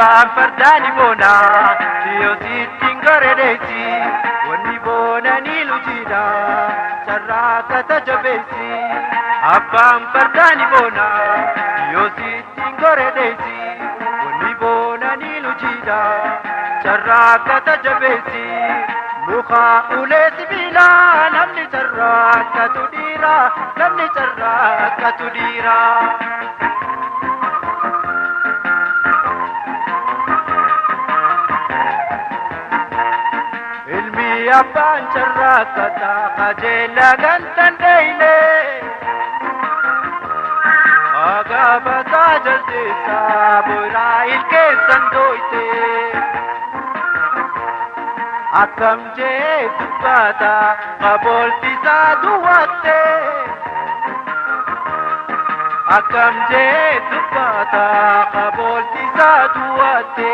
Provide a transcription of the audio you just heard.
Abbaan fardaani boona dhiyoositti goredeessi wanni boonanii lujiidha carraaqata jabeessi. Abbaan fardaani boona dhiyoositti goredeessi wanni boonanii lujiidha carraaqata jabeessi. Muka ulee sibiilaa namni carraaqatu dhiira namni carraaqatu dhiira. Ilmi abbaan carraaqata qajeela gantan dheeyne. Agaabataa jaldeessaa boiraa ilkeessan dooyte. Akkam jee dubbata qabooltisaa duwwatte. Akkam jee dubbata qabooltisaa duwwatte.